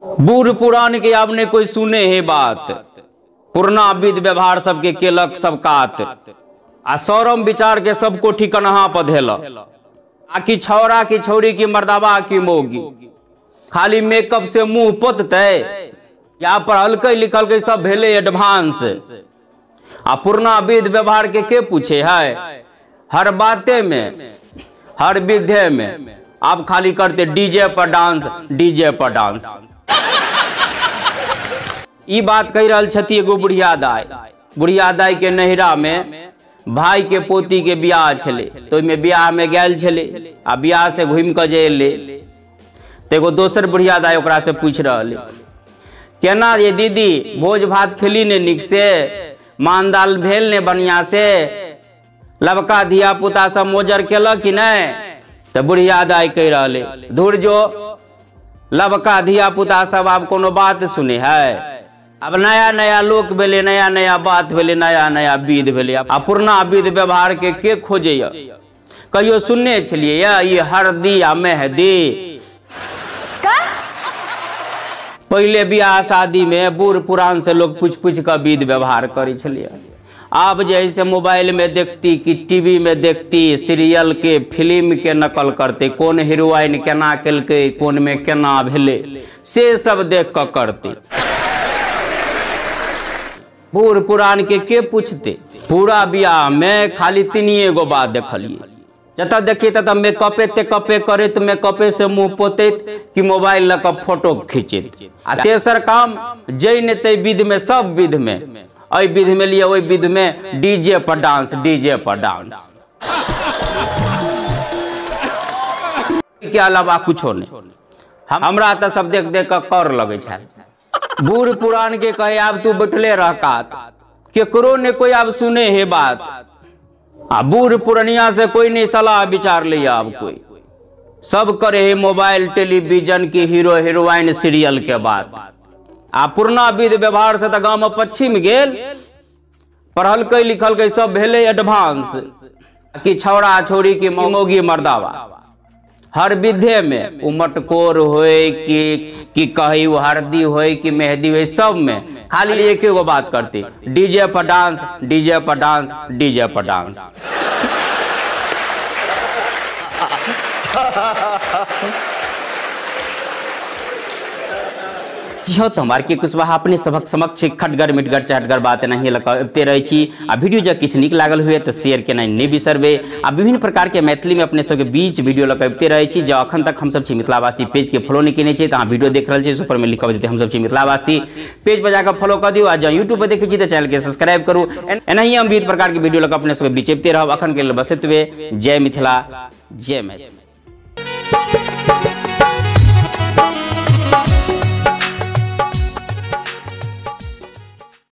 बूढ़ पुरान के आब ने कोई सुने है बात, पुरना विध व्यवहार सबके केलक सब कात, आ सौरम विचार के सबको ठिकनहा पर धेलक। आ कि छौरा की छौरी की मर्दाबा की मौगी खाली मेकअप से मुंह पोतते, या पढ़लकै लिखलकै सब भेलै एडवांस। आ पुरना विध व्यवहार के पूछे है, हर बाते में हर विधे में आप खाली करते डीजे पर डांस, डीजे पर डांस। ई बात कहि रहल छथि एगो बुढ़िया दाई। बुढ़िया दाई के नैहरा में भाई के पोती के बियाह छलै, तो ओहिमे बियाह में गेल छलै आ बियाह से घूमि कऽ जे एलै तऽ एगो दोसर बुढ़िया दाई ओकरा से पूछि रहल, केना ये दीदी भोज भात खेली ने नीक से, मान दाल भेल ने बढ़िया से, लबका धिया पुता सब मोजर केलक कि नहि? तऽ बुढ़िया दाई कहि रहल, धुर जो, लबका धिया पुता सब आब कोनो बात सुने है, अब नया नया लोक भेलै, नया नया बात भेलै, नया नया विध भेलै, आ पुरना विध व्यवहार के खोजैया? कहियो सुनने छलियै या ई हरदी आ मेहदी? पहिले बियाह शादी में बूढ़ पुरान से लोग पूछि पूछि कऽ विध व्यवहार करै छलियै। आब जे है से मोबाइल में देखती कि टीवी में देखती, सीरियल के फिल्म के नकल करते, कोन हीरोइन केना केलकै, कोन में केना भेलै, से सब देख कऽ करते। बूढ़ पुरान के पूछते? पूरा बियाह में खाली तीनिए गो बात देखलिए, जतऽ देखिए ततऽ मेकअपे तेकअपे करैत, मेकअपे से मुँह पोतैत कि मोबाइल लऽ कऽ फोटो खींचैत। आ तेसर काम जै ने तै विध में, सब विध में, एहि विध में लिअ ओहि विध में डीजे पर डांस, डीजे पर डांस के अलावा कुछो नहीं। हमरा तऽ सब देख देख कऽ कर लगै छल। बूढ़ पुरान के कहे आब तू बैठले रह कात, केकरो ने कोई आब सुने हे बात, आ बूढ़ पुरनिया से कोई नहीं सलाह विचार ले आब कोई, सब करे है मोबाइल टेलीविजन की हीरो हीरोइन सीरियल के बात। आ पुरना विध व्यवहार से तऽ गाँव में पश्चिम गेल, पढ़लकै लिखलकै सब भेलै एडवांस, कि छौड़ा छौरी की मौगी मर्दाबा हर विधे में, ओ मटकोर होय कि कही ओ हरदी होय कि मेहदी होय, सब में खाली एक एगो बात करती, डीजे पर डांस, डीजे पर डांस, डीजे पर डांस। जी हाँ, तो हमारे के कुशवाहा अपने सबक समक्ष खटगर मिटगर चहटगर बात नहीं लऽ कऽ अबिते रहै छी। आ वीडियो जब किछु नीक लागल हुए तऽ शेयर केनाइ नहि बिसरबै। आ विभिन्न प्रकार के मैथिली में अपने सबके बीच वीडियो लऽ कऽ अबिते रहै छी। जँ अखन तक हमसब छी मिथिलावासी पेज के फॉलो नहि केने छी तऽ अहाँ वीडियो देख रहल छी ऊपर में लिखल जेतै हमसब छी मिथिलावासी पेज पर जाकऽ फॉलो कऽ दियौ। आ जँ यूट्यूब पर देखै छी तऽ चैनल के सब्सक्राइब करू। एनाहिए हम विविध प्रकार के वीडियो लऽ कऽ अपने सबके बीच अबिते रहब। अखन के लेल बस एतबे। जय मिथिला, जय मैथिली।